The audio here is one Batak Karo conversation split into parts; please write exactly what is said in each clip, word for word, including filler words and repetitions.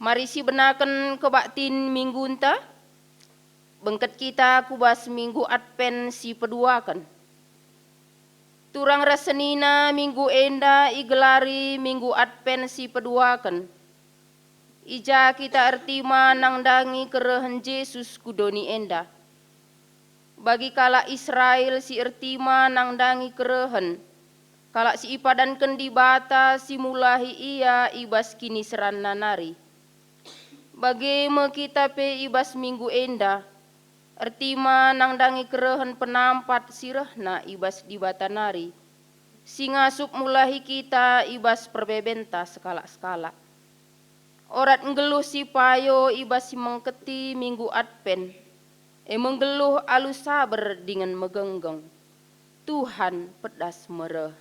Mari sibenaken kebaktin minggunta, bengket kita ku bas minggu Advent si peduaken. Turang ras senina minggu enda igelari minggu Advent si peduaken. I ja kita ertima nandangi kerehen Jesus ku doni enda. Bagi kalak Israel si ertima nandangi kerehen, kalak si ipadanken Dibata si mulahi ia i bas kiniseranNa nari. Bage me kita pe i bas minggu enda, ertima nandangi kerehen penampat si rehna i bas Dibata nari, si ngasup mulahi kita i bas perbebenta sekalak-sekalak. Orat nggeluh si payo i bas si mengketi minggu Advent, e me nggeluh alu saber dingen megenggeng. Tuhan pedas mereh.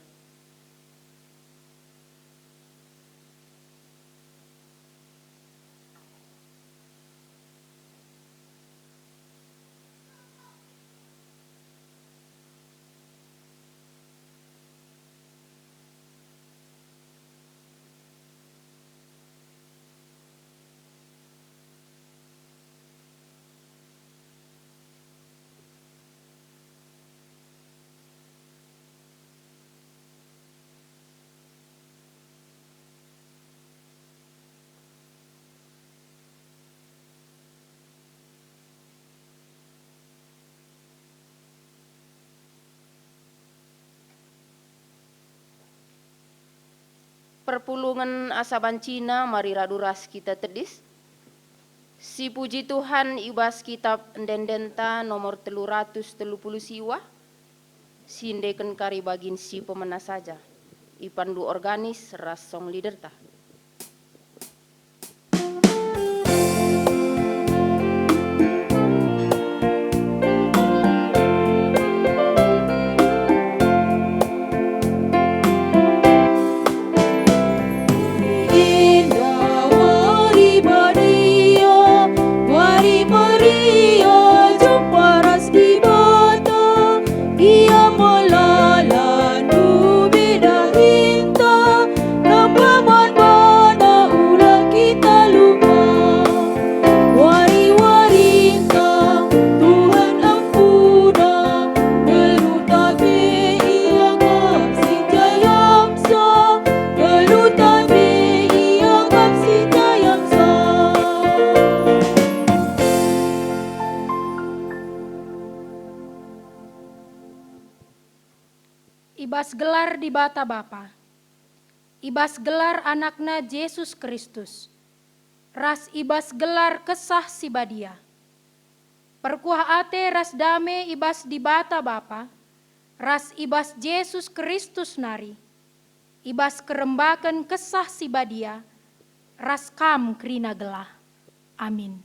Perpulungen asa bancina mari radu ras kita tedis. Sipuji Tuhan i bas Kitap Ende-endenta nomor telu ratus telu puluh siwah, si ndeken kari bagin si pemena saja, ipandu organis ras song leaderta. Indah wari badia, wari meriah jumpa ras Dibata. Ia melalan dube dahinta, kembaman bana ula kita lupa. Wari-warinta Tuhan ampuna, geluh tabe Ia kap si jayamsa, geluh tabe Ia kap si jayamsa. I bas gelar Dibata Bapa, i bas gelar AnakNa Jesus Kristus, ras i bas gelar Kesah Si Badia. Perkuah ate ras dame i bas Dibata Bapa, ras i bas Jesus Kristus nari, i bas kerembaken Kesah Si Badia, ras kam kerina gelah. Amin.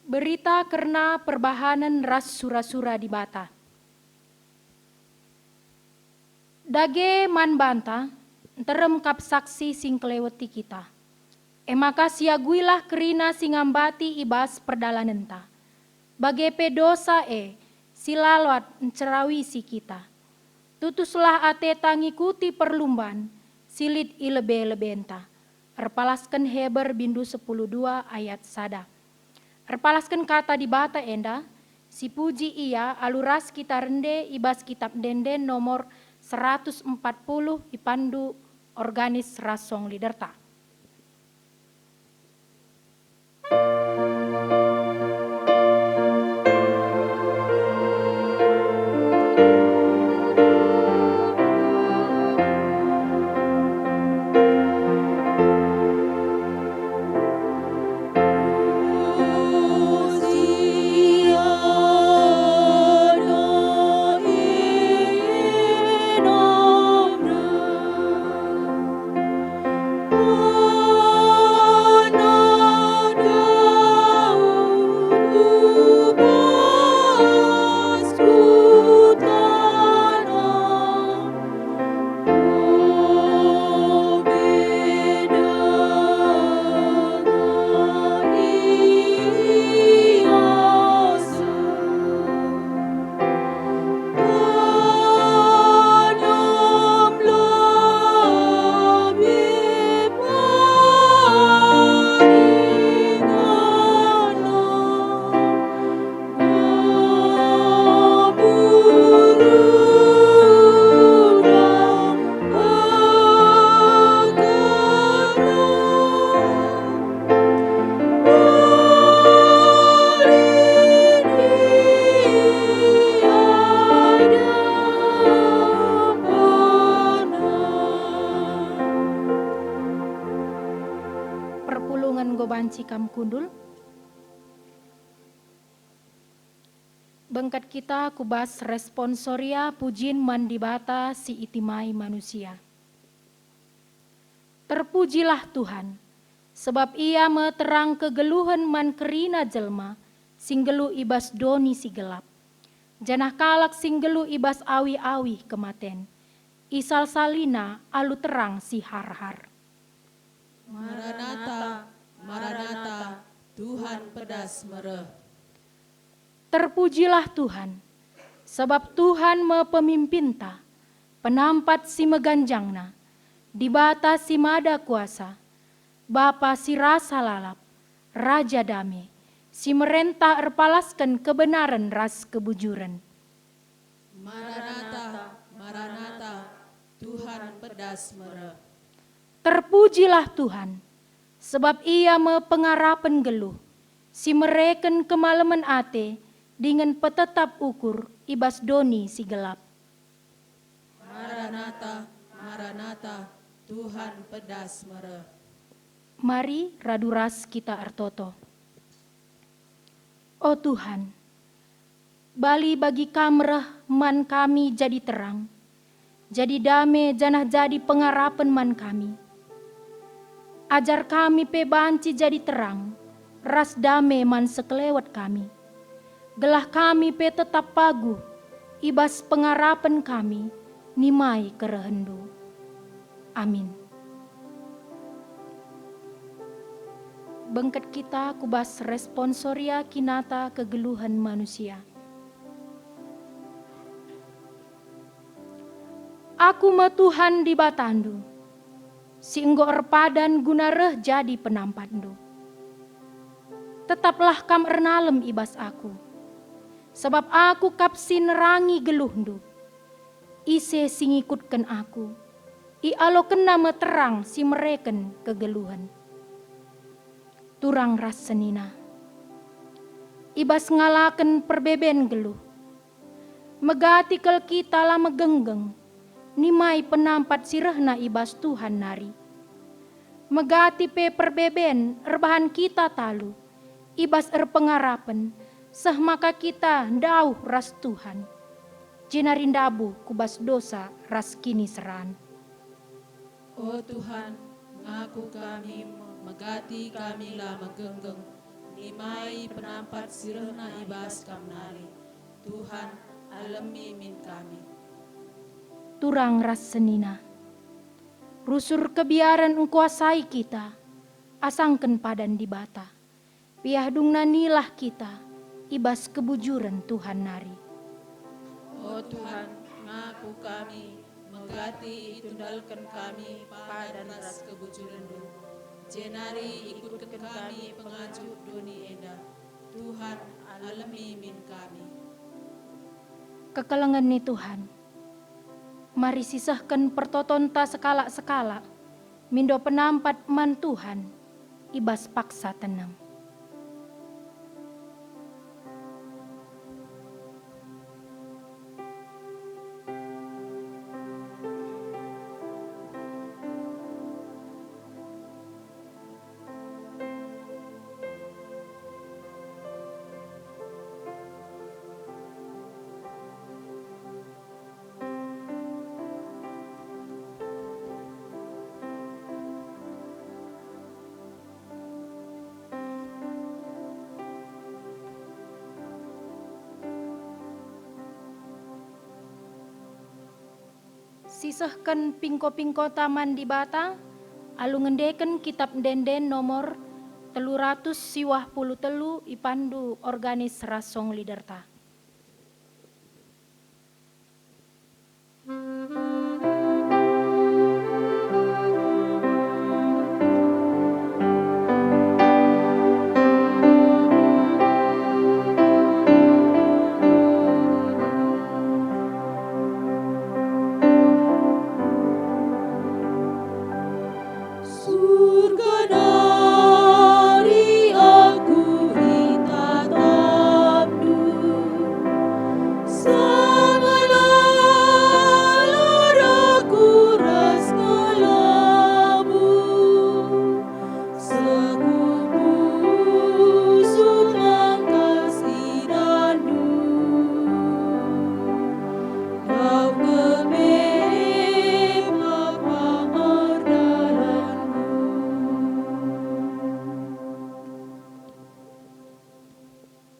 Berita kerna perbahanen ras sura-sura Dibata. Dage man banta, nterem kap saksi si ngkeleweti kita. E maka siaguilah kerina si ngambati i bas perdalanenta. Bage pe dosa e si la lot ncerawisi kita. Tutuslah ateta ngikuti perlumban si lit i lebe-lebenta. Erpalasken Heber bindu sepuluh dua ayat sada. Erpalasken kata Dibata enda, sipuji Ia alu ras kita rende i bas Kitap Ende-enden nomor seratus empat puluh, ipandu organis ras song leaderta. Cikam kundul. Bengket kita ku bas responsoria pujin man Dibata si itimai manusia. Terpujilah Tuhan, sebab Ia me terang kegeluhen man kerina jelma si nggeluh i bas doni si gelap, janah kalak si nggeluh i bas awih-awih kematen. Isalsalina alu terang si har-har. Maranata, Maranata, Tuhan pedas mereh. Terpujilah Tuhan, sebab Tuhan me pemimpinta, penampat si meganjangna, Dibata si mada kuasa, Bapa si rasa lalap, Raja dame, si merentah erpalasken kebenaren ras kebujuren. Maranata, Maranata, Tuhan pedas mereh. Terpujilah Tuhan, sebab Ia me pengarapen geluh, si mereken kemalemen ate dingen petetap ukur i bas doni si gelap. Maranata, Maranata, Tuhan pedas mereh. Mari radu ras kita ertoto. O Tuhan, bali bagi Kam reh man kami jadi terang, jadi dame janah jadi pengarapen man kami. Ajar kami pe banci jadi terang ras dame man sekelewet kami, gelah kami pe tetap paguh i bas pengarapen kami nimai kerehenNdu. Amin. Bengket kita ku bas responsoria kinata kegeluhen manusia. Aku me Tuhan Dibatandu, si enggo erpadan guna reh jadi penampatndu. Tetaplah kam ernalem i bas Aku, sabap Aku kap si nerangi geluhndu. Ise si ngikutken Aku, ialokenna me terang si mereken kegeluhen. Turang ras senina. I bas ngalaken perbeben geluh, megati kal kita la megenggeng, nimai penampat si rehna i bas Tuhan nari. Megati pe perbeben erbahan kita talu, i bas erpengarapen, seh maka kita ndauh ras Tuhan, jenari ndabuh ku bas dosa ras kiniseran. O Tuhan, ngaku kami, megati kami la megenggeng, nimai penampat si rehna i bas Kam nari. Tuhan, alemi min kami. Turang ras senina. Rusur kebiaren engkuasai kita, asangken padan Dibata. Piah dungna nilah kita i bas kebujuren Tuhan nari. O Tuhan, ngaku kami, megati itundalken kami padan ras kebujurenNdu, jenari ikutken kami pengajuk doni enda. Tuhan, alemi min kami. Kekelengen ni Tuhan. Mari sisehken pertotonta sekalak-sekalak, mindo penampat man Tuhan i bas paksa teneng. Sisehken pingko-pingkota man Dibata, alu ngendeken Kitap Ende-enden nomor telu ratus siwah puluh telu ipandu organis ras song leaderta. Surga nari aku itatapndu.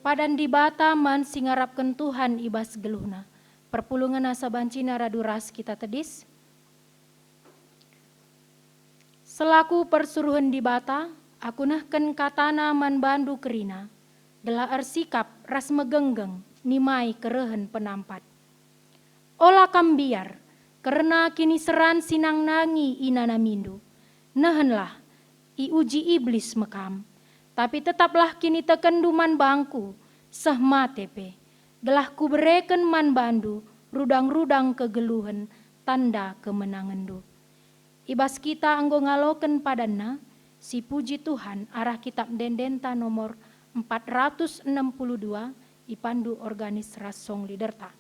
Padan Dibata man si ngarapken Tuhan i bas geluhna. Perpulungen asa bancina radu ras kita tedis. Selaku persuruhen Dibata, aku nehken kataNa man bandu kerina, gelah ersikap ras megenggeng nimai kerehen penampat. Ola kam mbiar kerna kiniseran si nangnangi inanamindu. Nehenlah, iuji Iblis me kam, tapi tetaplah kinitekenndu man bangKu, seh mate pe, gelah Kubereken man bandu rudang-rudang kegeluhen, tanda kemenangenndu. I bas kita enggo ngaloken padanna, sipuji Tuhan arah Kitap Ende-endenta nomor empat ratus enem puluh dua, ipandu organis ras song leaderta.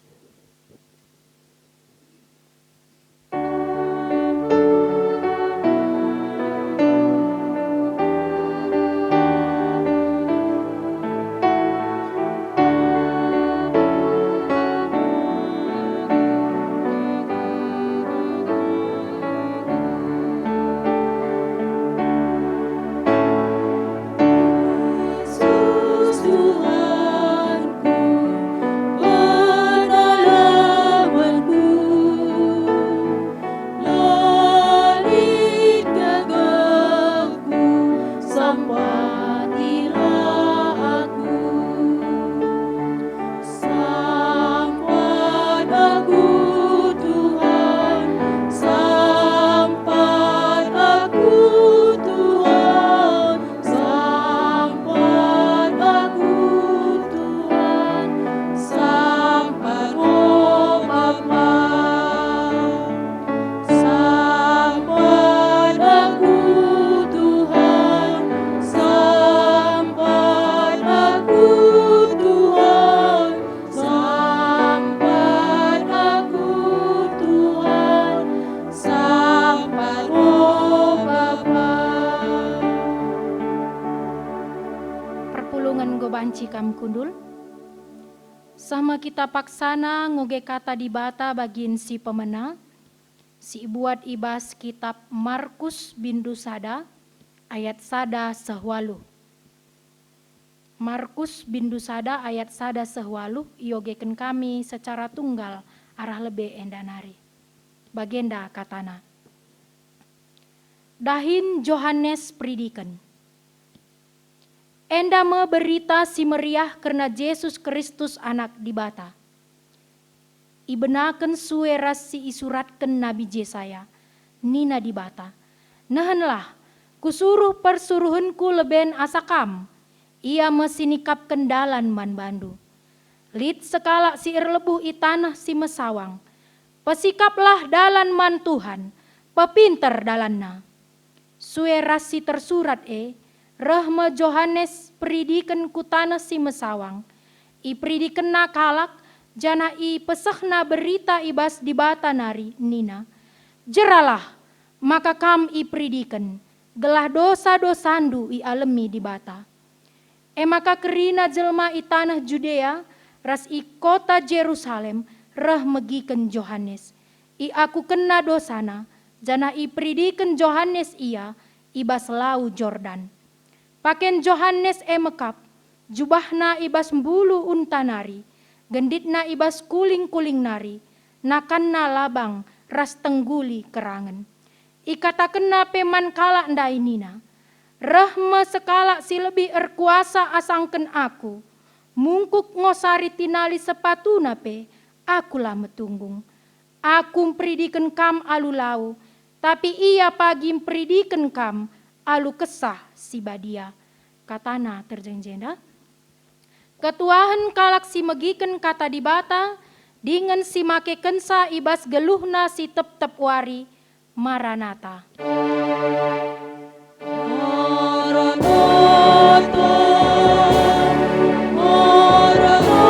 Yesus Tuhanku, penalemenku, la lit gegehku, sampatilah aku. Sampat aku, Tuhan, sampat aku, Tuhan, sampat aku, Tuhan, sampat, o Bapa. Sampat aku, Tuhan, sampat aku, Tuhan, sampat aku, Tuhan, sampat, o Bapa. Perpulungen enggo banci kam kundul. Seh me kita paksana ngoge Kata Dibata bagin si pemena, si ibuat i bas Kitap Markus bindu sada ayat sada seh waluh. Markus bindu sada ayat sada seh waluh iogeken kami secara tunggal arah lebe enda nari. Bagenda katana, dahin Johanes Peridiken. Enda me Berita Si Meriah kerna Jesus Kristus, Anak Dibata. Ibenaken sue ras si isuratken Nabi Jesaya, nina Dibata, "Nehenlah, Kusuruh persuruhenKu leben asa kam, Ia me si nikapken dalan man bandu." Lit sekalak si erlebuh i taneh si mesawang. Pesikaplah dalan man Tuhan, pepinter dalanNa. Sue ras si tersurat e, reh me Johanes Peridiken ku taneh si mesawang. Iperidikenna kalak, janah ipesehna berita i bas Dibata nari nina, "Jeralah, maka kam iperidiken, gelah dosa-dosandu ialemi Dibata." E maka kerina jelma i taneh Judea ras i kota Jerusalem reh megiken Johanes. Iakukenna dosana, janah iperidiken Johanes ia i bas Lau Jordan. Paken Johanes e mekap, jubahna i bas mbulu unta nari, genditna i bas kuling-kuling nari, nakanna labang ras tengguli kerangen. Ikatakenna pe man kalak ndai nina, "Reh me sekalak si lebih erkuasa asangken aku. Mungkuk ngosari tinali sepatuna pe, aku la metunggung. Aku mperidiken kam alu lau, tapi ia pagi mperidiken kam alu Kesah Si Badia." Katana terjeng jenda. Ketuahen kalak si megiken Kata Dibata dingen si makekenca i bas geluhna si tep-tep wari, Maranatha. Maranatha, Maranatha,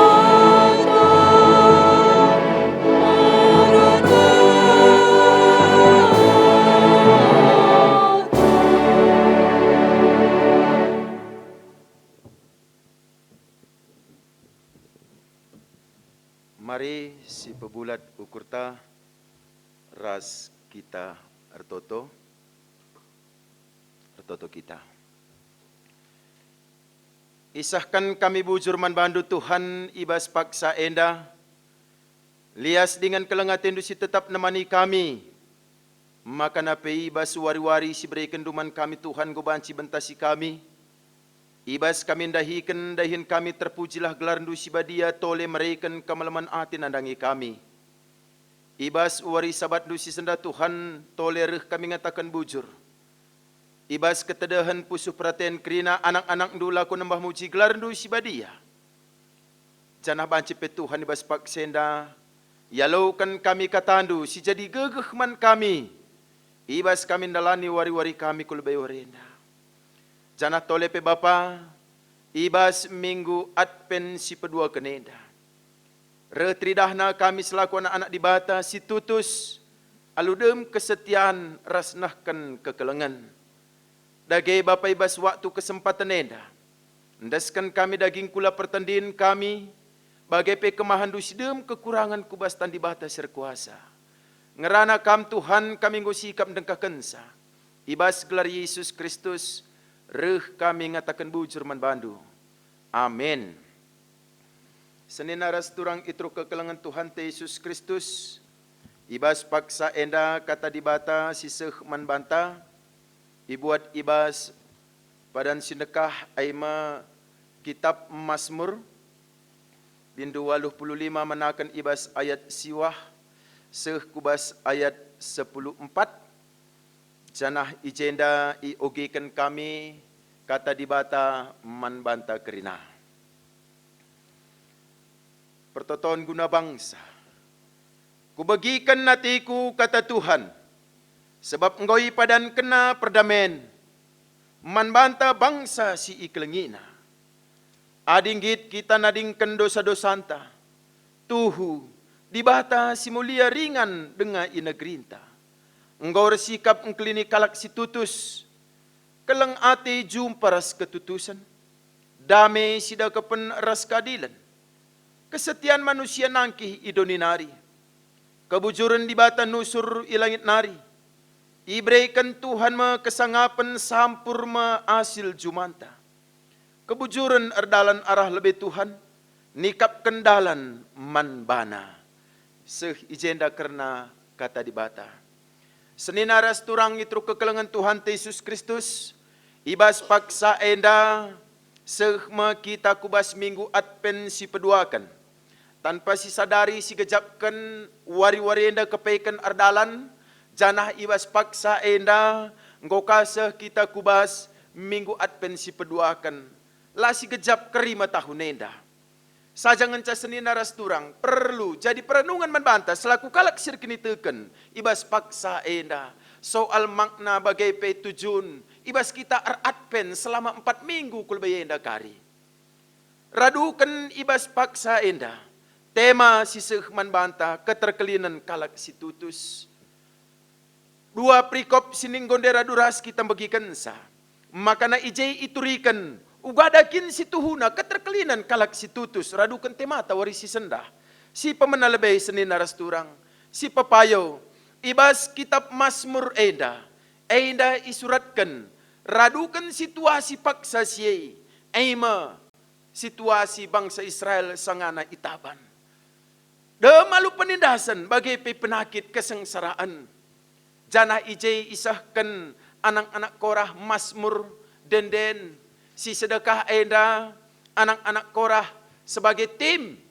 Maranatha. Mari sipebulat ukurta ras kita ertoto. Ertoto kita. Isehken kami bujur man bandu, Tuhan, i bas paksa enda. Lias dingen keleng atendu si tetap nemani kami, maka na pe i bas wari-wari si berekenndu man kami, Tuhan, enggo banci bentasi kami. I bas kami ndahiken dahin kami, terpujilah gelarndu si badia, tole mereken kemalemen ate nandangi kami. I bas wari Sabatndu si sendah, Tuhan, tole reh kami ngataken bujur. I bas ketedehen pusuh peraten kerina anak-anakndu lako nembah muji gelarndu si badia. Janah banci pe, Tuhan, i bas paksa enda, ialoken kami katandu si jadi gegeh man kami, i bas kami ndalani wari-wari kami ku lebe wari enda. Janah tole pe, Bapa, i bas minggu Advent si peduaken enda, reh teridahna kami selaku anak-anak Dibata si tutus alu dem kesetian ras nehken kekelengen. Dage, Bapa, i bas waktu kesempaten enda, endesken kami daging kula pertendin kami, bage pe kemahenNdu si dem kekurangen ku bas tan Dibata si erkuasa. Ngerana Kam, Tuhan, kami enggo sikap ndengkahkenca. I bas gelar Yesus Kristus, reh kami ngataken bujur man bandu. Amin. Senina ras turang i teruh kekelengen Tuhanta Yesus Kristus, i bas paksa enda Kata Dibata si seh man banta, ibuat i bas padan si ndekah, e me Kitap Masmur, bindu waluh puluh lima, menaken i bas ayat siwah seh ku bas ayat sepuluh empat, janah i jenda iogeken kami Kata Dibata man banta kerina. Pertoton guna bangsa. Kubegiken atiku Kata Tuhan, sabap enggo ipadankenNa perdamen man banta bangsa si ikelengiNa. Adi nggit kita nadingken dosa-dosanta, tuhu, Dibata si mulia ringan denga i negerinta. Enggo ersikap engkelini kalak si tutus, keleng ate jumpa ras ketutusen, dame si dakepen ras keadilen. Kesetian manusia nangkih i doni nari. Kebujuren Dibata nusur i langit nari. Ibereken Tuhan me kesangapen, sampur me asil jumanta. Kebujuren erdalan arah lebe Tuhan, nikapken dalan man baNa. Seh i jenda kerna Kata Dibata. Senina ras turang i teruh kekelengen Tuhanta Yesus Kristus, i bas paksa enda seh me kita ku bas minggu Advent si peduaken. Tanpa sisadari sigejapken wari-wari enda kepeken erdalan, janah i bas paksa enda enggo ka seh kita ku bas minggu Advent si peduaken. La sigejap kerina tahun enda. Saja ngenca senina ras turang perlu jadi perenungen man banta selaku kalak si erkiniteken i bas paksa enda, soal makna bage pe tujun i bas kita er-Advent selama empat minggu ku lebe enda kari. Raduken i bas paksa enda, tema si seh man banta keterkelinen kalak si tutus. Dua perikop si enggo ndai radu ras kita mbegikenca. Makana i je ituriken, uga kin si tuhuna keterkelinen kalak si tutus raduken temata wari si sendah, si pemena lebe senina ras turang, si pepayo i bas Kitap Masmur enda, enda isuratken raduken situasi paksa si e, e me situasi bangsa Israel sangana itaban. Dem alu penindasen bage pe penakit kesengsaraan. Janah i je isehken anak-anak Korah masmur denden si sedekah enda, anak-anak Korah sebagai tim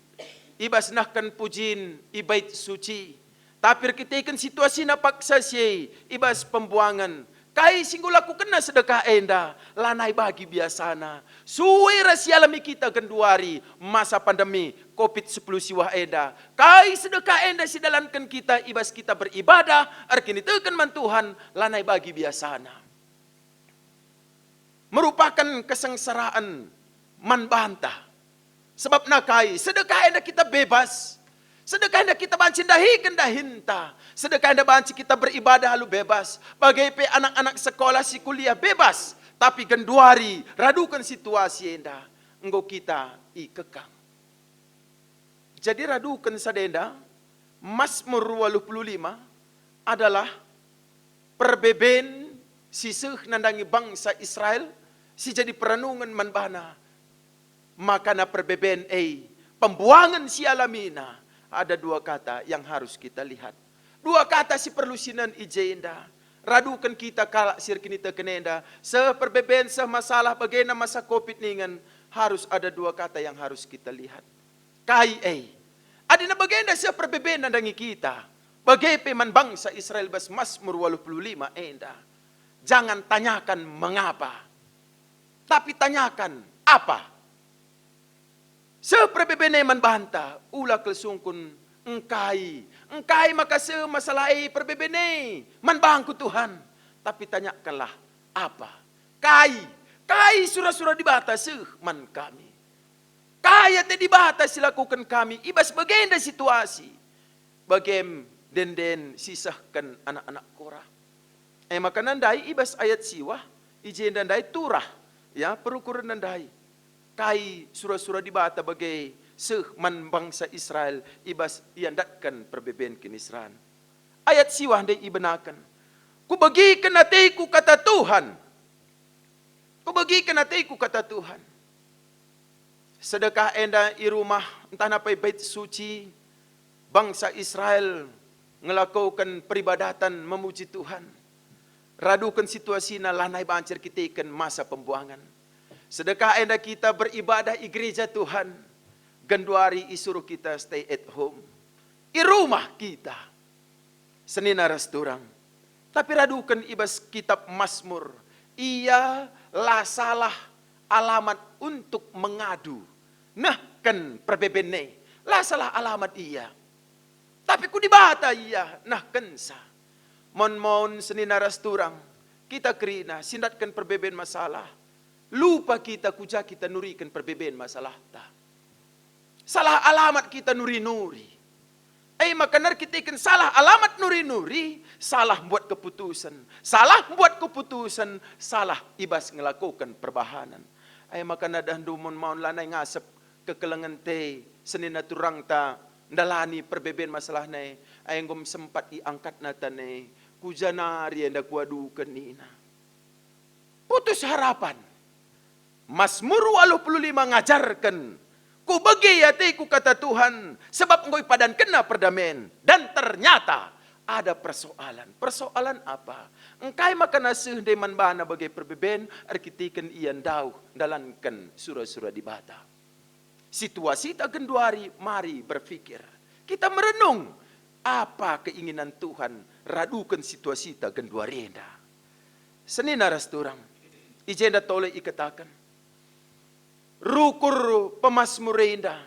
i bas nehken pujin i Bait Suci. Tapi erkiteken situasina paksa si e i bas pembuangen, kai si enggo lakukenna sedekah enda lanai bagi biasana. Sue ras ialami kita genduari masa pandemi covid sepuluh siwah enda. Kai sedekah enda si dalanken kita i bas kita beribadah, erkiniteken man Tuhan, lanai bagi biasana. Merupaken kesengsaraan man banta. Sebab nakai, sedekah enda kita bebas. Sedekah enda kita banci ndahiken dahinta. Sedekah enda banci kita beribadah alu bebas. Bage pe anak-anak sekolah si kuliah bebas. Tapi genduari, raduken situasi enda, enggo kita ikekang. Jadi raduken sada enda, Masmur waluh puluh lima adalah perbeben si seh nandangi bangsa Israel si jadi perenungen man bana Makana perbeben e, pembuangen si alamina, ada dua kata yang harus kita lihat. Dua kata si perlu sinen i jenda. Raduken kita kalak si erkiniteken enda, seh perbeben, seh masalah, bagenda masa covid ningen, harus ada dua kata yang harus kita lihat. Kai e? Adina bagenda seh perbeben nandangi kita, bage pe man bangsa Israel bas Masmur waluh puluh lima enda. Jangan tanyakan mengapa, tapi tanyakan apa. Seh perbeben e man banta, ula kal sungkun, "Engkai, engkai maka seh masalah e perbeben e man bangku, Tuhan?" Tapi tanyakanlah, "Apa? Kai, kai sura-sura Dibata seh man kami? Kai ate Dibata si lakoken kami i bas bagenda situasi?" Bagem den-den si isehken anak-anak Korah. E maka nandai i bas ayat siwah, i jenda ndai turah, ya, perukurenna ndai. Kai sura-sura Dibata bage seh man bangsa Israel i bas iandatken perbeben kiniseran. Ayat siwah ndai ibenaken, "Kubegiken ateku kata Tuhan. Kubegiken ateku kata Tuhan." Sedekah enda i rumah ntah napai Bait Suci, bangsa Israel ngelakoken peribadatan memuji Tuhan. Raduken situasina lanai banci erkiteken masa pembuangen. Sedekah enda kita beribadah i gereja Tuhan, genduari isuruh kita stay at home. I rumah kita. Senina ras turang. Tapi raduken i bas kitab Masmur, ia la salah alamat untuk mengadu, nehken perbeben e. La salah alamat ia. Tapi ku Dibata ia nehkensa. Mon-mon senina ras turang, kita kerina si ndatken perbeben masalah. Lupa kita ku ja kita nuriken perbeben masalahta. Salah alamat kita nuri-nuri. E maka erkiteken salah alamat nuri-nuri, salah mbuat keputusen. Salah mbuat keputusen, salah i bas ngelakoken perbahanen. E maka nadahndu mon maun lanai ngasep kekelengen ate, senina turangta ndalani perbeben masalahna e, enggo me sempat iangkatna tan e, ku ja nari enda kuaduken nina. Putus harapan. Masmur waluh puluh lima ngajarken, "Kubegi ateku kata Tuhan, sebab enggo ipadankenNa perdamen." Dan ternyata ada persoalan. Persoalan apa? Engkai maka seh ndai man bana bage perbeben erkiteken ia ndauh ndalanken sura-sura Dibata? Situasita genduari mari berpikir. Kita merenung, apa keinginan Tuhan raduken situasita genduari enda. Senina ras turang, i jenda tole ikataken, rukur pemasmur enda,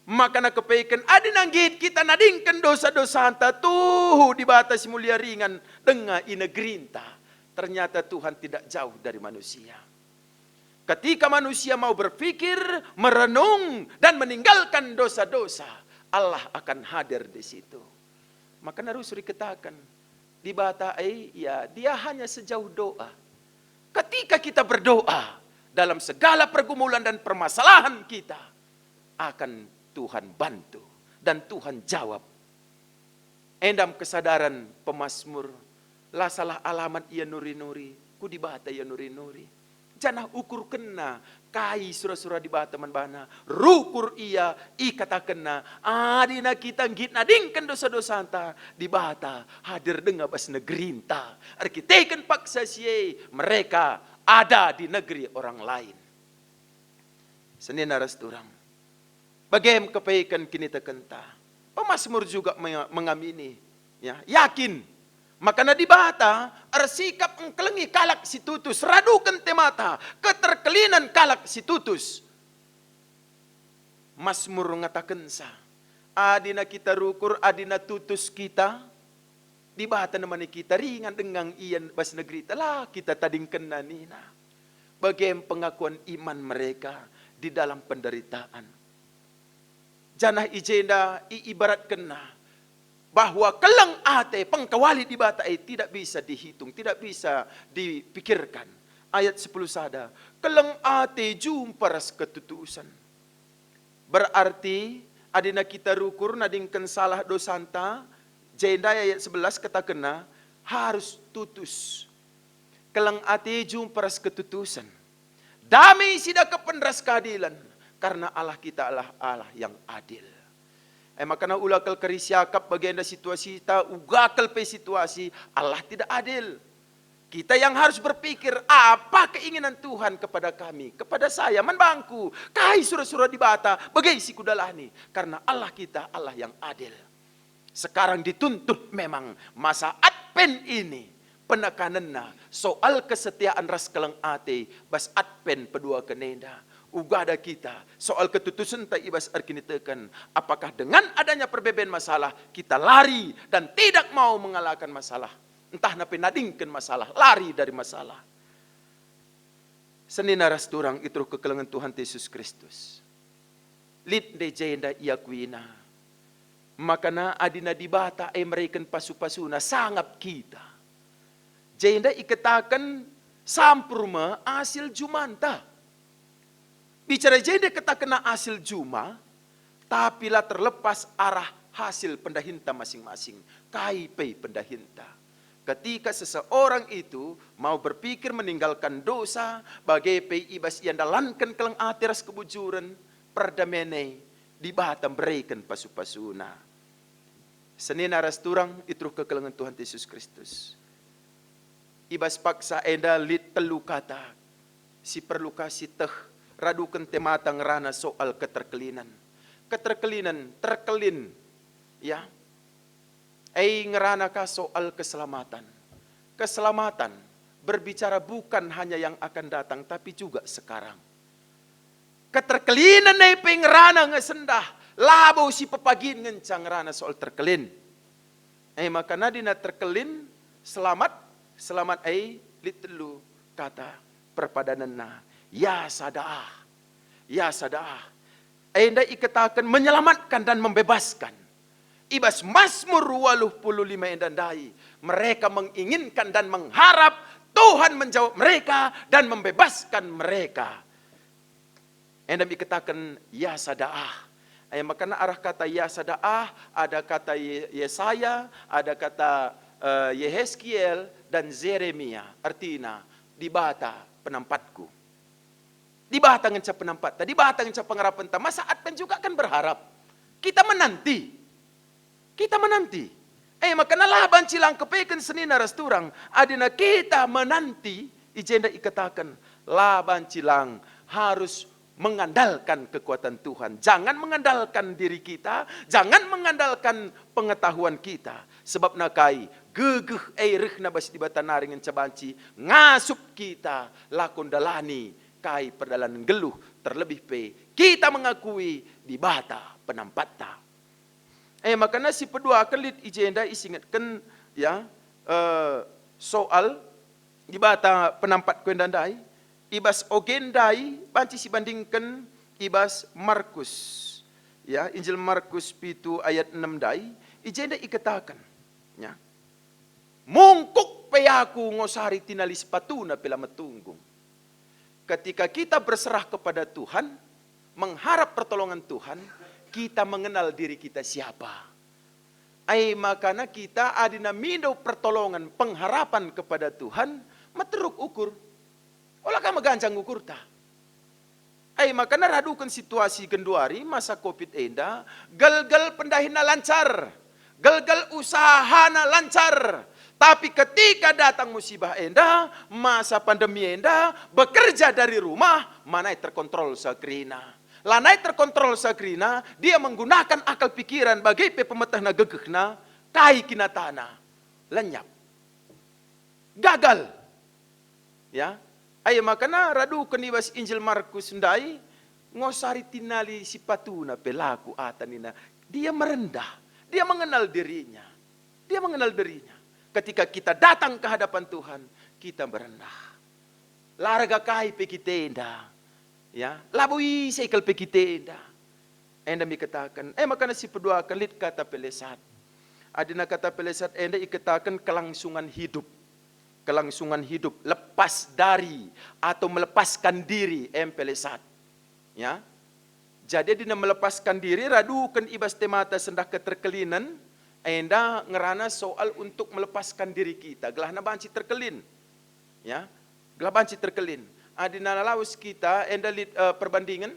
makana kepeken adina nggit kita nadingken dosa-dosanta, tuhu Dibata si mulia ringan denga i negerinta. Ternyata Tuhan tidak jauh dari manusia. Ketika manusia mau berpikir, merenung, dan meninggalkan dosa-dosa, Allah akan hadir di situ. Maka narusu ikataken, Dibata e, ya, Dia hanya sejauh doa. Ketika kita berdoa dalam segala pergumulan dan permasalahan kita, akan Tuhan bantu dan Tuhan jawab. Endam kesadaran pemasmur, la salah alamat ia nuri-nuri, ku Dibata ia nuri-nuri. Janah ukurkenna kai sura-sura Dibata man bana, rukur ia, ikatakenna, adina kita nggit nadingken dosa-dosanta, Dibata hadir denga bas negerinta. Erkiteken paksa si e, mereka ada di negeri orang lain. Senina ras turang. Bagem kepeken kinitekenta. Pemasmur juga me-, mengamini, ya, yakin. Makana Dibata ersikap engkelengi kalak si tutus, raduken temata, keterkelinen kalak si tutus. Masmur ngatakensa, adina kita rukur, adina tutus kita, Dibata nemani kita, ringan denga ia bas negerita, la kita tadingkenna nina. Bagem pengakuan iman mereka di dalam penderitaan. Janah i jenda iibaratkenna bahwa keleng ate pengkawali Dibata e tidak bisa dihitung, tidak bisa dipikirkan. Ayat sepuluh sada, keleng ate jumpa ras ketutusen. Berarti, adina kita rukur nadingken salah dosanta, jenda ayat sebelas katakenna, harus tutus. Keleng ate jumpa ras ketutusen. Dame si dakepen ras keadilen. Karena Allah kita adalah Allah yang adil. E maka ula kal kari siakap bagenda situasita, uga kal pe situasi, Allah tidak adil. Kita yang harus berpikir, apa keinginan Tuhan kepada kami, kepada saya, man bangku, kai sura-sura Dibata, bage si kudalani. Karena Allah kita, Allah yang adil. Sekarang dituntut memang masa Advent ini, penekanenna soal kesetiaan ras keleng ate bas Advent peduaken enda. Uga da kita soal ketutusenta i bas erkiniteken, apakah dengan adanya perbeben masalah kita lari dan tidak mau mengalahkan masalah, ntah na pe nadingken masalah, lari dari masalah. Senina ras turang i teruh kekelengen Tuhan Yesus Kristus. Lit nde jenda iakuina. Makana adina Dibata e mereken pasu-pasuna sangap kita. Jenda ikataken sampur me asil jumanta. Bicara jenda ikatakenna asil juma, tapi la terlepas arah hasil pendahinta masing-masing. Kai pe pendahinta? Ketika seseorang itu mau berpikir meninggalkan dosa, bage pe i bas ia ndalanken keleng ate ras kebujuren, perdamen e Dibata mbereken pasu-pasuna. Senina ras turang i teruh kekelengen Tuhan Yesus Kristus. I bas paksa enda lit telu kata si perlu ka siteh raduken temata ngerana soal keterkelinen. Keterkelinen, terkelin, ya, e ngerana ka soal keselamatan. Keselamatan berbicara bukan hanya yang akan datang, tapi juga sekarang. Keterkelinen e pe ngerana nge sendah, labo si pepagin ngenca ngerana soal terkelin. E maka nadina terkelin, selamat, selamat e lit telu kata perpadanenna. Ya sada ah, ya sada ah. Enda ikataken menyelamatkan dan membebaskan. I bas Mazmur waluh puluh lima enda ndai, mereka menginginkan dan mengharap Tuhan menjawab mereka dan membebaskan mereka. Enda ikataken ya sada ah. E maka arah kata ya sada ah, ada kata Ye-, Yesaya, ada kata, eh, Yeheskiel, dan Jeremia. Artina, Dibata penampatku. Dibata ngenca penampatta, Dibata ngenca pengarapenta. Masa Advent juga kan berharap. Kita menanti. Kita menanti. E maka la banci lang kepeken senina ras turang, adina kita menanti, i jenda ikataken, la banci lang harus mengandalkan kekuatan Tuhan. Jangan mengandalkan diri kita, jangan mengandalkan pengetahuan kita. Sebab nakai gegeh e rehna bas Dibata nari ngenca banci ngasup kita lako ndalani kai perdalanen nggeluh, terlebih pe kita mengakui Dibata penampatta. E maka si peduaken lit i jenda isingetken, ya, eh, soal Dibata penampat ku enda ndai, i bas oge ndai banci sibandingken i bas Markus, ya, Injil Markus pitu ayat enem ndai, i jenda ikataken, ya, mungkuk pe aku ngosari tinali sepatuna pe la metunggung. Ketika kita berserah kepada Tuhan, mengharap pertolongan Tuhan, kita mengenal diri kita siapa. Ai makana kita adina mindo pertolongan, pengharapan kepada Tuhan, meteruk ukur. Ola ka meganjang ukurta. Ai makana raduken situasi genduari masa covid enda, gelgel pendahinna lancar, gelgel usahana lancar. Tapi ketika datang musibah enda, masa pandemi enda, bekerja dari rumah, lanai terkontrol sa kerina. Lanai terkontrol sa kerina, dia menggunakan akal pikiran bage pe pemetehna gegehna, kai kinatana? Lenyap. Gagal. Ya. Ai makana raduken i bas Injil Markus ndai, ngosari tinali sipatuna pe la kuata nina. Dia merendah, dia mengenal dirinya. Dia mengenal dirinya. Ketika kita datang ke hadapan Tuhan, kita merendah. La erga kai pe kita enda. Ya, labo ise kal pe kita enda. Enda me ikataken, e makana si peduaken lit kata pelesat. Adina kata pelesat enda ikataken kelangsungan hidup. Kelangsungan hidup, lepas dari atau melepaskan diri, em pelesat. Ya. Jadi adina melepaskan diri, raduken i bas temata sendah keterkelinen, enda ngerana soal untuk melepaskan diri kita, gelahna banci terkelin. Ya, gelah banci terkelin. Adina lawes kita, enda lit, eh, perbandingen,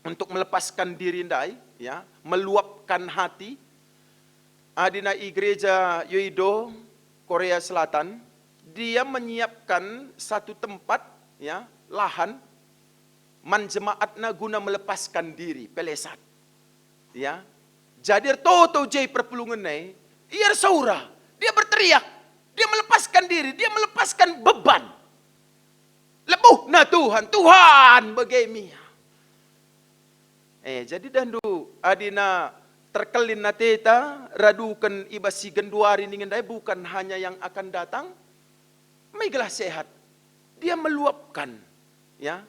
untuk melepaskan diri ndai, ya, meluapkan hati. Adina i gereja Yoido, Korea Selatan, dia menyiapkan satu tempat, ya, lahan man jemaatna guna melepaskan diri, pelesat. Ya. Jadi ertoto je perpulungen e, ia ersaura, dia berteriak, dia melepaskan diri, dia melepaskan beban. Lebuhna Tuhan, Tuhan bage me ia. Eh, jadi dahndu adina terkelin ateta, raduken i bas si genduari ningen ndai bukan hanya yang akan datang, megelah sehat. Dia meluapkan, ya,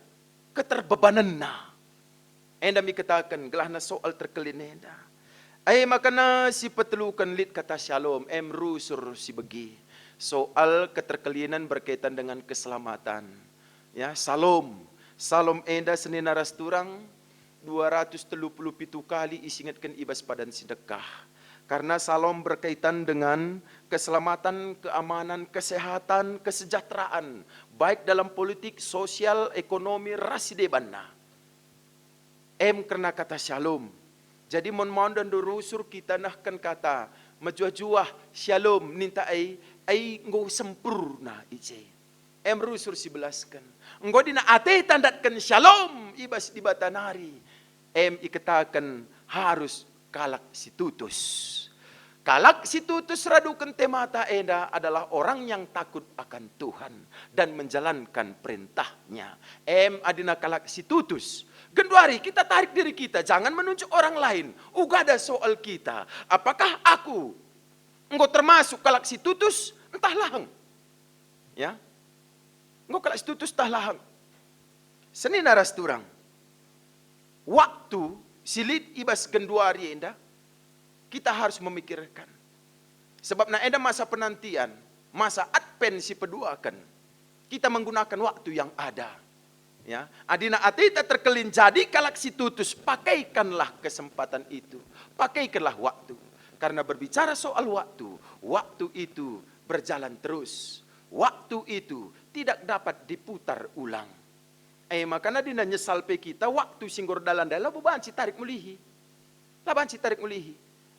keterbebanenna. Enda me ikataken gelahna soal terkelin enda. Ai makana si peteluken lit kata syalom, em rusur si begi. Soal keterkelinan berkaitan dengan keselamatan. Ya, salom. Salom enda senina ras turang dua ratus telu puluh pitu kali isingetken i bas padan si ndekah. Karena salom berkaitan dengan keselamatan, keamanan, kesehatan, kesejahteraan, baik dalam politik, sosial, ekonomi, ras si debanna. Em kerna kata syalom. Jadi mon maun dahndu rusur kita nehken kata mejuah-juah syalom ninta ai, ai enggo sempurna i je. Em rusur si belasken. Enggo adina ateta ndatken syalom i bas Dibata nari. Em ikataken harus kalak si tutus. Kalak si tutus raduken temata enda adalah orang yang takut akan Tuhan dan menjalankan perintah-Nya. Em adina kalak si tutus. Genduari kita tarik diri kita, jangan menunjuk orang lain. Ugada soal kita. Apakah aku enggo termasuk kalak si tutus? Entah laheng. Ya. Enggo kalak si tutus ntah laheng. Senina ras turang. Waktu si lit i bas genduari enda, kita harus memikirkan. Sebabna enda masa penantian, masa Advent si peduaken. Kita menggunakan waktu yang ada. Ya, adina ateta terkelin jadi kalak si tutus, pakaikanlah kesempatan itu. Pakaikanlah waktu. Karena berbicara soal waktu, waktu itu berjalan terus. Waktu itu tidak dapat diputar ulang. Eh, makana adina nyesal pe kita, waktu si enggo erdalan ndai labo banci tarik mulihi. La banci tarik mulihi.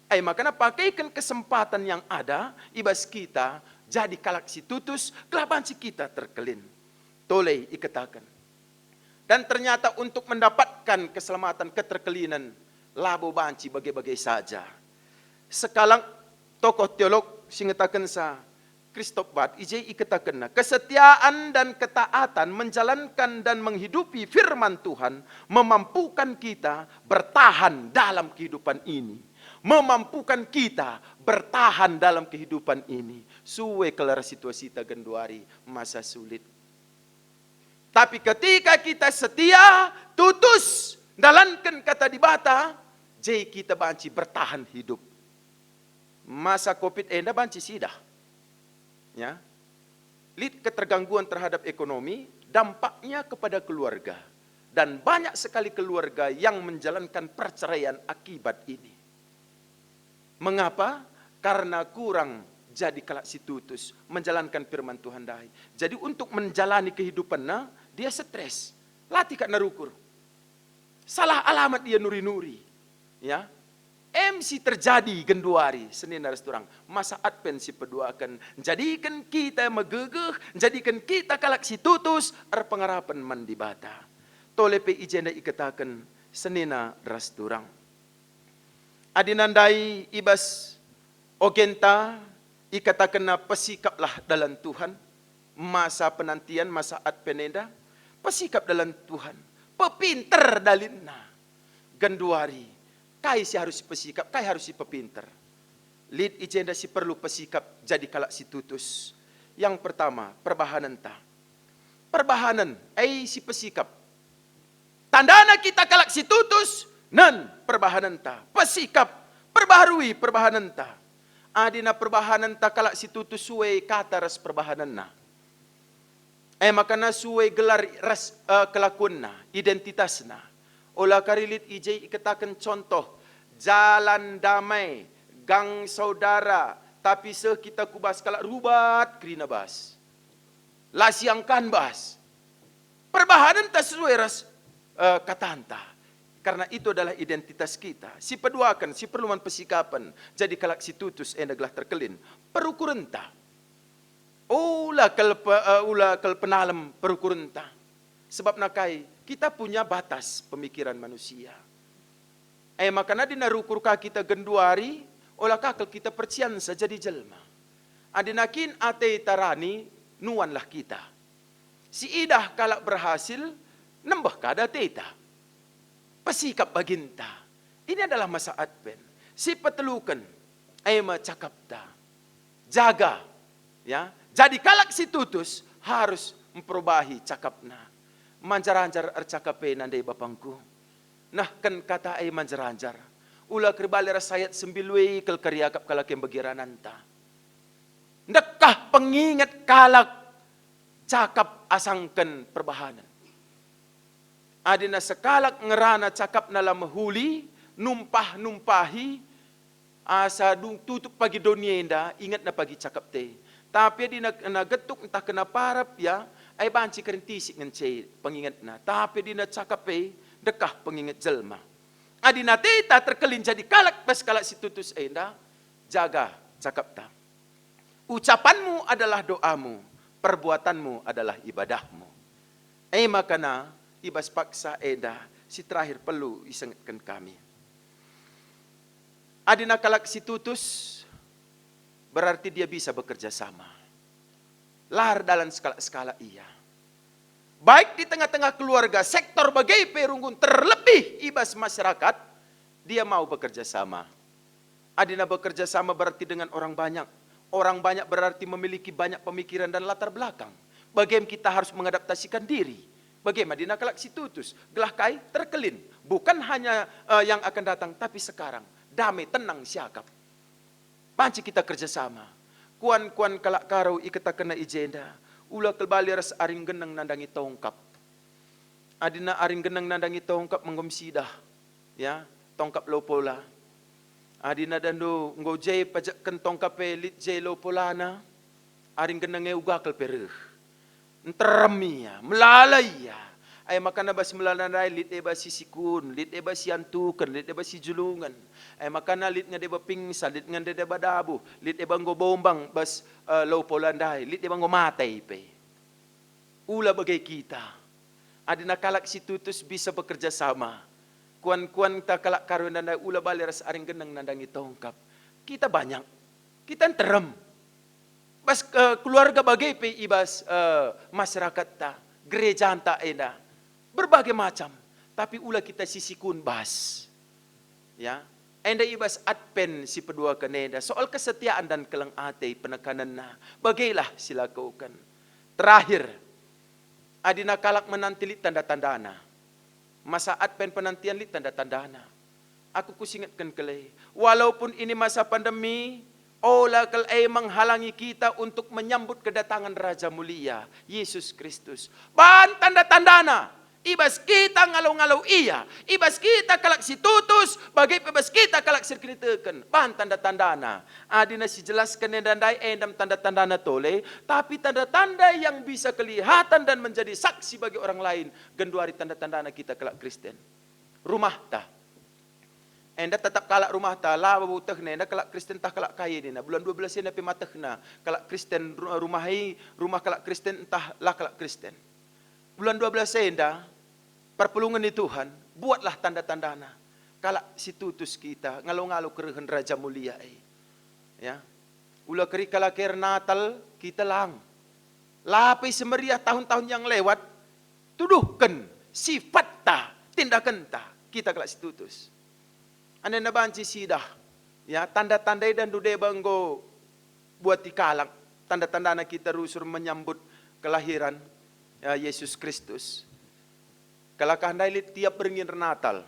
Eh, makana pakaiken kesempatan yang ada i bas kita, jadi kalak si tutus, gelah banci kita terkelin. Tole ikataken. Dan ternyata untuk mendapatkan keselamatan, keterkelinan, labo banci bage-bage saja. Sekalak tokoh teolog si ngatakensa, Christoph Barth, i je ikatakenna, kesetiaan dan ketaatan menjalankan dan menghidupi firman Tuhan memampukan kita bertahan dalam kehidupan ini. Memampukan kita bertahan dalam kehidupan ini. Sue kal ras situasita genduari, masa sulit. Tapi ketika kita setia, tutus, ndalanken kata Dibata, je kita banci bertahan hidup. Masa covid enda banci sidah. Ya. Lit ketergangguan terhadap ekonomi, dampaknya kepada keluarga. Dan banyak sekali keluarga yang menjalankan perceraian akibat ini. Mengapa? Karena kurang jadi kalak si tutus menjalankan firman Tuhan ndai. Jadi untuk menjalani kehidupanna, dia stres. Latih kak narukur. Salah alamat dia nuri-nuri. Ya. Em si terjadi genduari, senina ras turang. Masa Advent si peduaken. Jadiken kita megegeh, jadiken kita kalak si tutus, erpengarapen man Dibata. Tole pe i jenda ikataken, senina ras turang. Adina ndai i bas ogenta ikatakenna, "Pesikaplah dalan Tuhan." Masa penantian, masa Advent enda, pesikap dalan Tuhan. Pepinter dalinna. Genduari, kai si harus sipesikap, kai harus sipepinter? Lit i jenda si perlu pesikap jadi kalak si tutus. Yang pertama, perbahanenta. Perbahanen, ai sipesikap. Tandana kita kalak si tutus, nen perbahanenta, pesikap, perbaharui perbahanenta. Adina perbahanenta kalak si tutus sue kata ras perbahanenna. E makana sue gelar ras, eh, kelakuenna, identitasna. Ola kari lit i je ikataken contoh, jalan damai, gang saudara, tapi seh kita ku bas kalak rubat kerina bas. La siangkan bas. Perbahanenta sesuai ras, eh, katanta. Karena itu adalah identitas kita. Si peduaken, si perlu man pesikapen, jadi kalak si tutus enda gelah terkelin perukurenta. Ula kal pe-, eh, ula kal penalem perukurenta. Sebab nakai kita punya batas pemikiran manusia. E maka nadina rukur ka kita genduari, ola ka kal kita perciansa jadi jelma. Adina kin ateta rani, nuanlah kita. Si idah kalak berhasil, nembeh kada ateta. Pesikap baginta. Ini adalah masa Advent. Si peteluken, e me cakapta. Jaga, ya. Jadi kalak si tutus harus mperubahi cakapna. Manjar-anjar ercakap e nande bapangku. Nehken kata e manjar-anjar. Ula kerbali ras ayat sembilu e kal keriakap kalak yang begirananta. Ndekah penginget kalak cakap asangken perbahanen. Adina sekalak ngerana cakapna la mehuli, numpah-numpahi, asa dung tutup pagi doni enda, ingetna pagi cakap te. Tapi adina kena getuk ntah kena parap, ya, ai banci kerintisik ngence pengingetna. Tapi adina cakap e, dekah penginget jelma. Adina teta terkelin jadi kalak bas kalak si tutus enda, jaga cakapta. Ucapanmu adalah doamu, perbuatanmu adalah ibadahmu. E makana, i bas paksa enda si terakhir perlu isengetken kami. Adina kalak si tutus, berarti dia bisa bekerja sama. La erdalan sekalak-sekalak ia. Baik di tengah-tengah keluarga, sektor bage pe runggun, terlebih i bas masyarakat, dia mau bekerja sama. Adina bekerja sama berarti dengan orang banyak. Orang banyak berarti memiliki banyak pemikiran dan latar belakang. Bage me kita harus mengadaptasikan diri. Bage me adina kalak si tutus, gelah kai terkelin. Bukan hanya, eh, yang akan datang, tapi sekarang. Dame, tenang, siakap. Banci kita kerja sama. Kuan-kuan kalak Karo ikatakenna i jenda, ula kebali ras aring geneng nandangi tongkap. Adina aring geneng nandangi tongkap enggo mesidah, ya, tongkap lopola. Adina dandu enggo je pajekken tongkap e lit je lopolana, aring geneng e uga kal pe reh. Nterem ia, melala ia. Ai makana bas melala ndai lit deba si sikun, lit deba si antuken, lit deba si julungen. Ai makana lit nge deba pingsan, lit nge deba dabuh, lit deba enggo bombang bas, eh, lopola ndai, lit deba enggo mate pe. Ula bage kita. Adina kalak si tutus bisa bekerja sama. Kuan-kuanta kalak Karo enda ndai ula bali ras aring geneng nandangi tongkap. Kita banyak. Kita nterem. Bas, eh, keluarga bage pe i bas, eh, masyarakatta, gerejanta enda. Berbagai macam. Tapi ula kita si sikun bas. Ya. Enda i bas Advent si peduaken enda, soal kesetiaan dan keleng ate penekanenna, bagelah silakoken. Terakhir, adina kalak menanti lit tanda-tandana. Masa Advent penantian lit tanda-tandana. Aku kusingetken kal e, walaupun ini masa pandemi, ola kal e menghalangi kita untuk menyambut kedatangan Raja Mulia, Yesus Kristus. Ban tanda-tandana, i bas kita ngalo-ngalo Ia, i bas kita kalak si tutus, bage pe bas kita kalak si erkiniteken. Ban tanda-tandana. Adina sijelasken enda ndai enda me tanda-tandana tole, tapi tanda-tanda yang bisa kelihatan dan menjadi saksi bagi orang lain, genduari tanda-tandana kita kalak Kristen. Rumahta. Enda tetap kalak rumahta, la babo tehna enda kalak Kristen tah kalak kai nina. Bulan dua belas enda pe matehna kalak Kristen ru-, rumah i, rumah kalak Kristen ntah la kalak Kristen. Bulan dua belas enda, perpulungen ni Tuhan, buatlah tanda-tandana. Kalak si tutus kita, ngalo-ngalo kerehen Raja Mulia e. Ya. Ula keri kalak er Natal, kita lang. La pe semeriah tahun-tahun yang lewat, tuduhken sifatta, tindakenta, kita kalak si tutus. Anena banci sidah, ya, tanda-tanda enda ndu deba enggo buati kalak, tanda-tandana kita rusur menyambut kelahiran, ya, Yesus Kristus. Kalak ndai lit tiap berngi ernatal.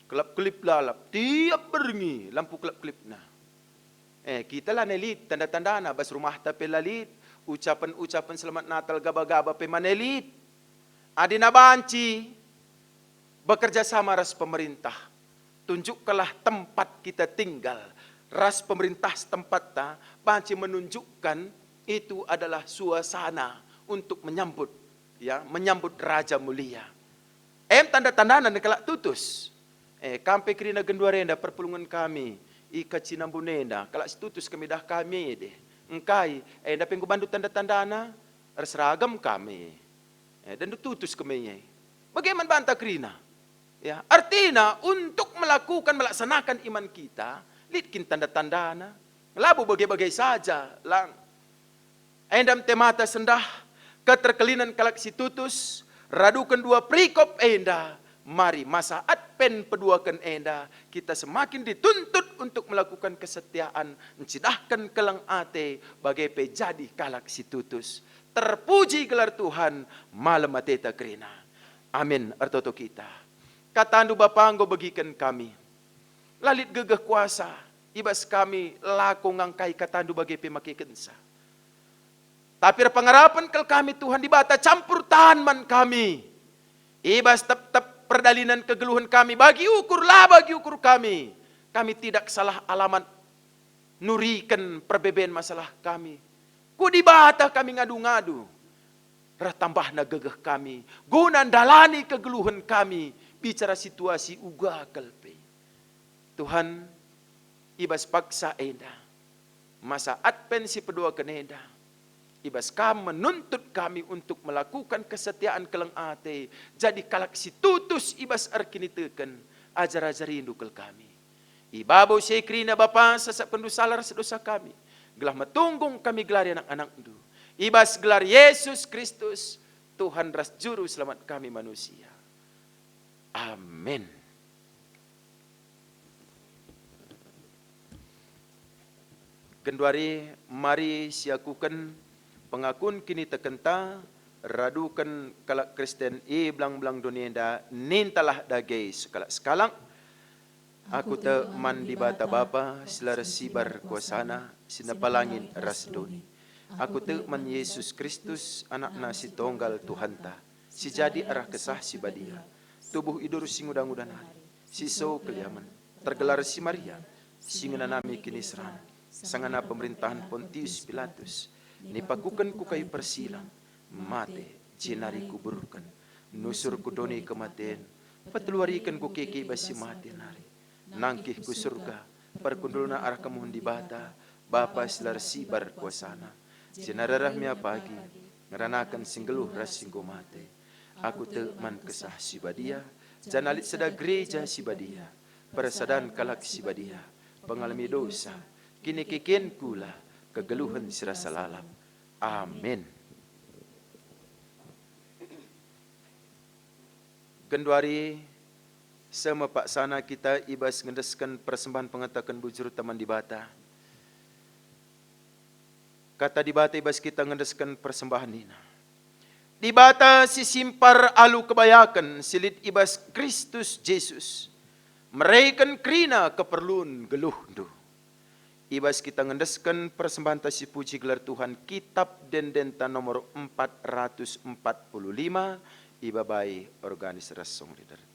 Kelap-kelip lalap, tiap berngi lampu kelap-kelipna. Eh, kita lanai lit tanda-tandana, bas rumahta pe la lit, ucapen-ucapen Selamat Natal gaba-gaba pe mane lit. Adina banci bekerja sama ras pemerintah, tunjukkanlah tempat kita tinggal ras pemerintah setempatta, banci menunjukkan itu adalah suasana untuk menyambut, ya, menyambut Raja Mulia. Em tanda-tandana kalak tutus. Eh, kam pe kerina genduari enda perpulungen kami i Kacinambun enda, kalak si tutus kami dah kami ede. Engkai, enda pe enggo bandu tanda-tandana, erseragam kami. Eh, dan tutus kami e. Bage man banta kerina. Ya, artina untuk melakukan, melaksanakan iman kita, lit kin tanda-tandana. Labo bage-bage saja, lang. Enda me temata sendah keterkelinen kalak si tutus, raduken dua perikop enda, mari masa Advent peduaken enda, kita semakin dituntut untuk melakukan kesetiaan, ncidahken keleng ate, bage pe jadi kalak si tutus. Terpuji gelar Tuhan, malem ateta kerina. Amin. Ertoto kita. KataNdu Bapa enggo begiken kami. La lit gegeh kuasa i bas kami lako ngangkai KataNdu bage pe makekenca. Tapi erpengarapen kal kami, Tuhan Dibata, campur tan man kami. I bas tep-tep perdalinen kegeluhen kami, bagi ukur, la bagi ukur kami. Kami tidak salah alamat nuriken perbeben masalah kami. Ku Dibata kami ngadu-ngadu. Reh tambahna gegeh kami, guna ndalani kegeluhen kami, bicara situasi uga kal pe. Tuhan, i bas paksa enda, masa Advent si peduaken enda, i bas Kam menuntut kami untuk melakukan kesetiaan keleng ate, jadi kalak si tutus i bas erkiniteken, ajar-ajariNdu kal kami. I babo si e kerina Bapa, sasapkenNdu sala ras dosa kami, gelah metunggung kami gelari anak-anakNdu. I bas gelar Yesus Kristus, Tuhan ras Juru Selamat kami manusia. Amin. Genduari mari siakuken pengakun kinitekenta, raduken kalak Kristen i belang-belang doni enda, nintalah dage sekalak-sekalak. Aku tek man Dibata Bapa, si la ersibar kuasaNa, si nepa langit ras doni. Aku tek man Yesus Kristus, AnakNa si Tonggal Tuhanta, si jadi arah Kesah Si Badia, tubuh idur si nguda-nguda nari, si so keliamen, tergelar si Maria, si ngenanami kiniseran, sangana pemerintahen Pontius Pilatus, nipakuken ku kayu persilang, mate, jenari kuburken, nusur ku doni kematen, peteluariken kukeke i bas si mate nari, nangkih ku Surga, perkundulna arah kemuhen Dibata, Bapa si la ersibar kuasaNa, jenari arah me ia pagi, ngeranaken si nggeluh ras si enggo mate. Aku tek man Kesah Si Badia, janah lit sada Gereja Si Badia, persadan kalak si badia, pengalemi dosa, kinekeken kula, kegeluhen si rasa lalap. Amin. Genduari, seh me paksana kita i bas ngendesken persembahen pengataken bujurta man Dibata. Kata Dibata i bas kita ngendesken persembahen nina, "Dibata si simpar alu kebayaken si lit i bas Kristus Jesus, mereken kerina keperlun geluhndu." I bas kita ngendesken persembahenta si puji gelar Tuhan, Kitab Ende-endenta nomor empat ratus empat puluh lima, ibabai organis ras song leaderta.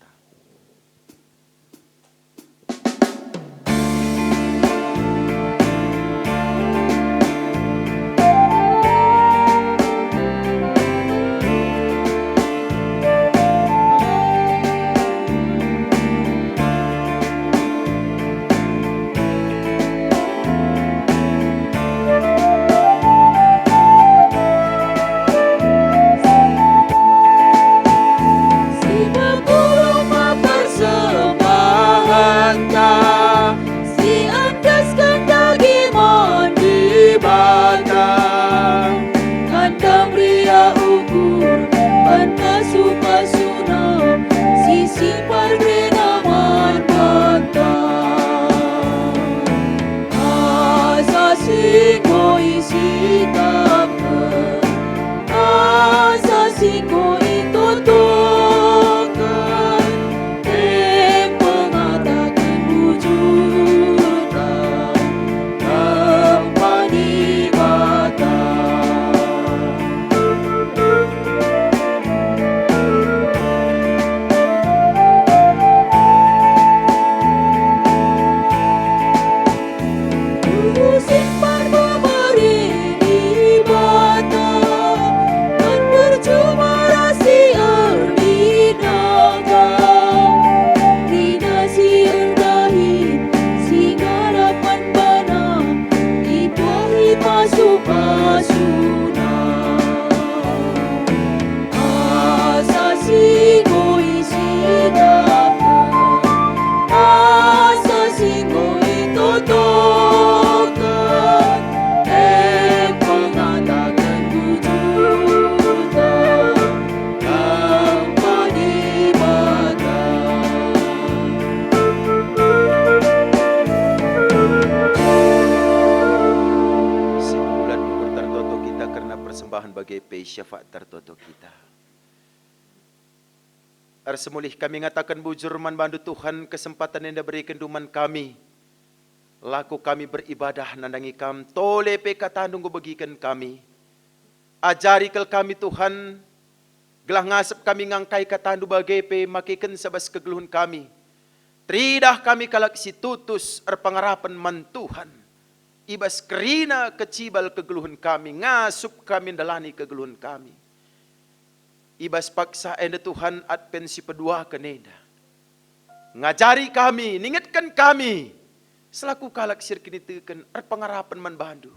Token, e pengataken tujuta, Kam Dibata. Si bulan ukur tertoto kita kerna persembahan bage pe syafaat tertoto kita. Ersemulih kami ngataken bujur man bandu Tuhan, kesempaten enda berekenNdu man kami. Lako kami beribadah nandangi Kam, tole pe kataNdu enggo begiken kami. Ajari kal kami Tuhan, gelah ngasep kami ngangkai kataNdu bage pe makekenca bas kegeluhen kami. Teridah kami kalak si tutus erpengarapen man Tuhan. I bas kerina kecibal kegeluhen kami, ngasup kami ndalani kegeluhen kami. I bas paksa enda Tuhan, Advent si peduaken enda ngajari kami, ningetken kami, selaku kalak si erkiniteken, erpengarapen man bandu.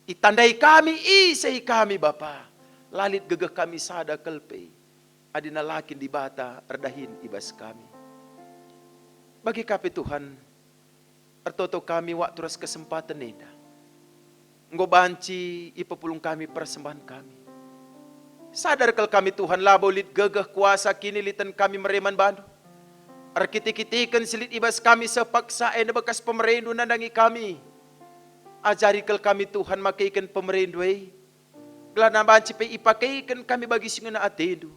Itandai kami, isai kami, Bapa. La lit gegeh kami sada kal pe, adina la kin Dibata erdahin i bas kami. Bage ka pe Tuhan, ertoto kami waktu ras kesempaten enda. Enggo banci ipepulung kami persembahen kami. Sadar kal kami, Tuhan, labo lit gegeh kuasa kiniliten kami mere man bandu. Erkite-kiteken si lit i bas kami seh paksa enda bekas pemerendu nandangi kami. Ajari kal kami, Tuhan, makeken pemerendu e, gelahna banci pe ipakeken kami bagi si ngena atendu.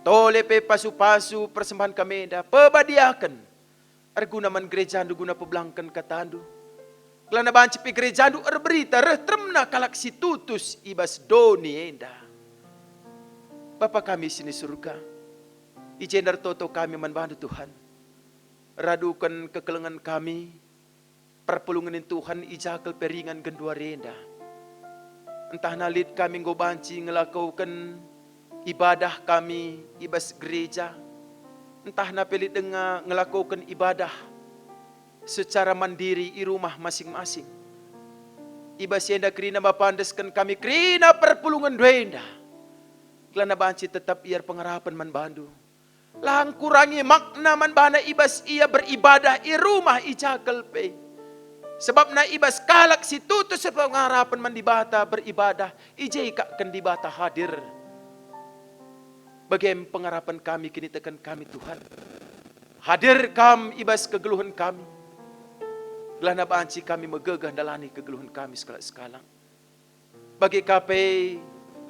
Tole pe pasu-pasu persembahen kami enda, pebadiaken, erguna man gerejandu guna pebelangken katandu. Gelahna banci pe gerejandu erberita reh teremna kalak si tutus i bas doni enda. Bapa kami si ni Surga, i jenda ertoto kami man bandu, Tuhan. Raduken kekelengen kami, perpulungen Tuhan i ja kal pe ringan genduari enda. Ntahna lit kami enggo banci ngelakoken ibadah kami i bas gereja, ntahna pe lit denga ngelakoken ibadah secara mandiri i rumah masing-masing. I bas enda kerina Bapa endesken kami kerina perpulungenndu enda, gelahna banci tetap ia erpengarapen man bandu. La ngkurangi makna man bana i bas ia beribadah i rumah i ja kal pe. Sebabna i bas kalak si tutus erpengarapen man Dibata beribadah, i je kap kin Dibata hadir. Bage me pengarapen kami, kiniteken kami, Tuhan. Hadir Kam i bas kegeluhen kami, gelahna banci kami megegeh ndalani kegeluhen kami sekalak-sekalak. Bage ka pe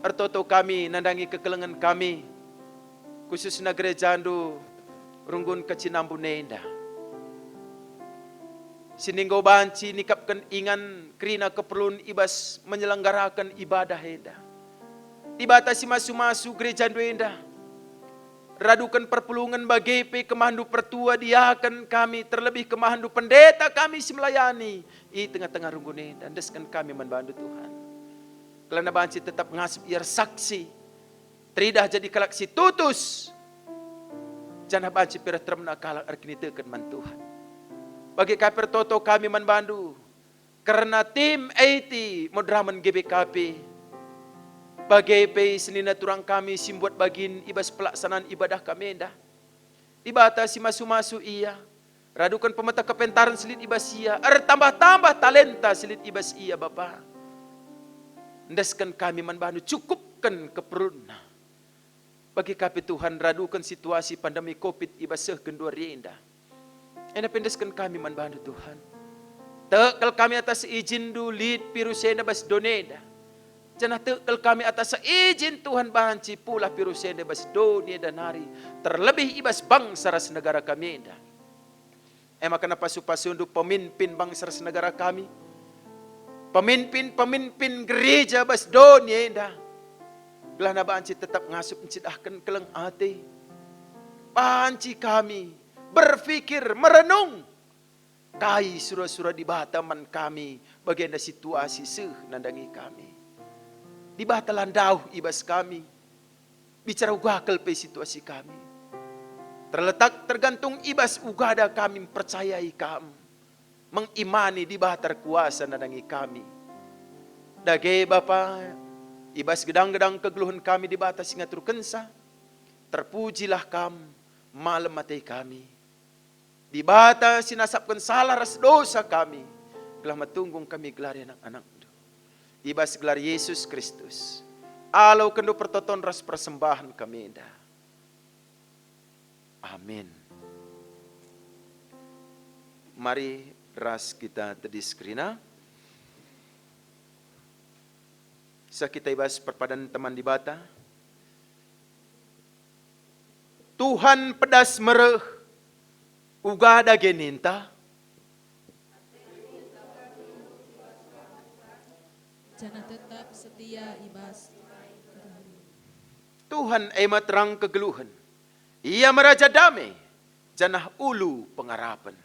ertoto kami nandangi kekelengen kami, khususna gerejandu Runggun Kecinambun enda, si enggo banci nikapken ingan kerina keperlun i bas menyelenggaraken ibadah enda. Dibata si masu-masu gerejandu enda, raduken perpulungen bage pe kemahndu pertua diaken kami, terlebih kemahndu pendeta kami si melayani i tengah-tengah runggun enda. Endesken kami man bandu, Tuhan. Gelahna banci tetap ngasup ia ersaksi, teridah jadi kalak si tutus, janah banci pe reh teremna kalak erkiniteken man Tuhan. Bage ka pe ertoto kami man bandu, kerna tim I T moderamen G B K P, bage pe senina turang kami si mbuat bagin i bas pelaksanaan ibadah kami enda. Dibata si masu-masu ia, raduken pemeteh kepentaren si lit i bas ia, ertambah-tambah talenta si lit i bas ia, Bapa. Endesken kami man bandu, cukupken keperlunna. Bage ka pe Tuhan, raduken situasi pandemi covid i bas seh genduari enda. Enda pe endesken kami man bandu, Tuhan. Tek kal kami atas ijinndu lit virus enda bas doni enda. Janah tek kal kami atas ijin Tuhan banci pulah virus enda bas doni enda nari, terlebih i bas bangsa ras negara kami enda. E maka pasu-pasundu pemimpin bangsa ras negara kami, pemimpin-pemimpin gereja bas doni enda, gelahna banci tetap ngasup ncidahken keleng ate. Banci kami berpikir, merenung, kai sura-sura Dibata man kami, bagenda situasi seh nandangi kami. Dibata la ndauh i bas kami, bicara uga kal pe situasi kami. Terletak, tergantung i bas ugada kami mpercayai Kam, mengimani Dibata erkuasa nandangi kami. Dage, Bapa, i bas gedang-gedang kegeluhen kami Dibata si ngaturkenca, terpujilah Kam, malem ate kami. Dibata si nasapken salah ras dosa kami, gelah metunggung kami gelari anak-anakNdu. I bas gelar Yesus Kristus, alokenndu pertoton ras persembahen kami enda. Amin. Mari ras kita tedis kerina. Seh kita i bas perpadan teman Dibata. Tuhan pedas mereh uga dage ninta. Janah tetap setia i bas. Tuhan e me terang kegeluhen. Ia me Raja Dame, janah ulu pengarapen.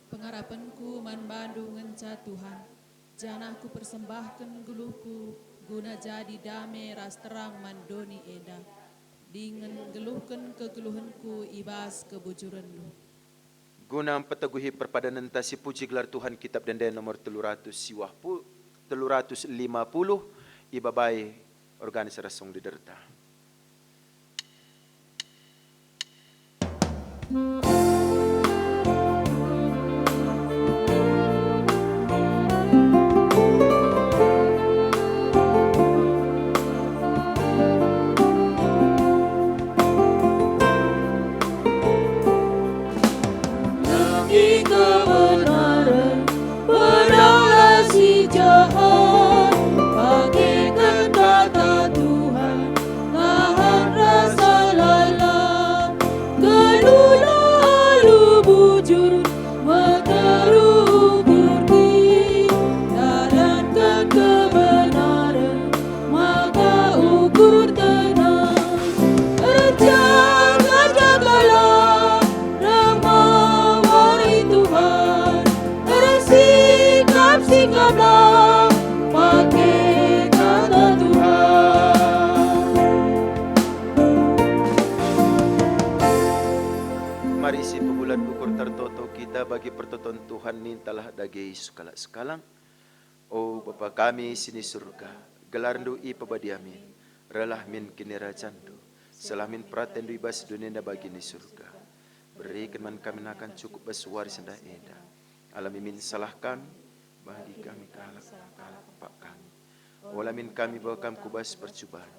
Pengarapenku man bandu ngenca Tuhan, janah kupersembahken geluhku guna jadi dame ras terang man doni enda, dingen nggeluhken kegeluhenku i bas kebujurenndu. Guna mpeteguhi perpadanenta si puji gelar Tuhan, Kitab Ende-enden nomor telu ratus siwah pu-, telu ratus lima puluh, ibabai organis ras song leaderta. Nangi kebenaran, pedanglah si jahat, pakeken kata Tuhan, tahan rasa lalap. Geluhlah alu bujur, meteruk ukur kin, dalanken kebenaran, maka ukur tenang. Erjaga-jagalah, reh me wari Tuhan. Ersikap-sikaplah, pake kata Tuhan. Mari si pebulat ukur tertoto kita bagi pertoton Tuhan, nintalah dage sekalak-sekalak. O Bapa kami si ni Surga, gelarNdu ipebadia min, rehlah min kinirajanNdu, sehlah min peratenNdu i bas doni enda bagi ni Surga. Beriken man kami nakan cukup bas wari sendah enda. Alami min salah kami, bagi kami kalak salah kalak kempak kami. Ola min kami bawa Kam ku bas percuban,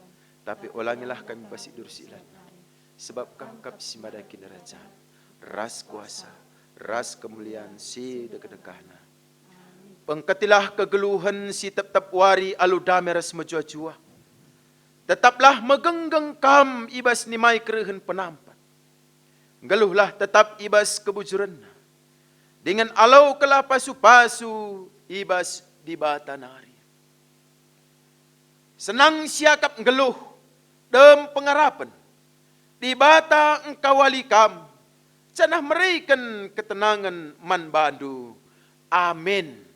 tapi olamilah kami bas si dur si ilat nari. Sebab Kam kap si mada kinirajan, ras kuasa, ras kemulian si dekah-dekahna. Pengketilah kegeluhen si tep-tep wari alu dame ras mejuah-juah. Tetaplah megenggeng kam i bas nimai kerehen penampat. Nggeluhlah tetap i bas kebujurenna, dingen alokenlah pasu-pasu i bas Dibata nari. Senang siakap nggeluh, dem pengarapen. Dibata engkawali kam, janah mereken ketenangen man bandu. Amin.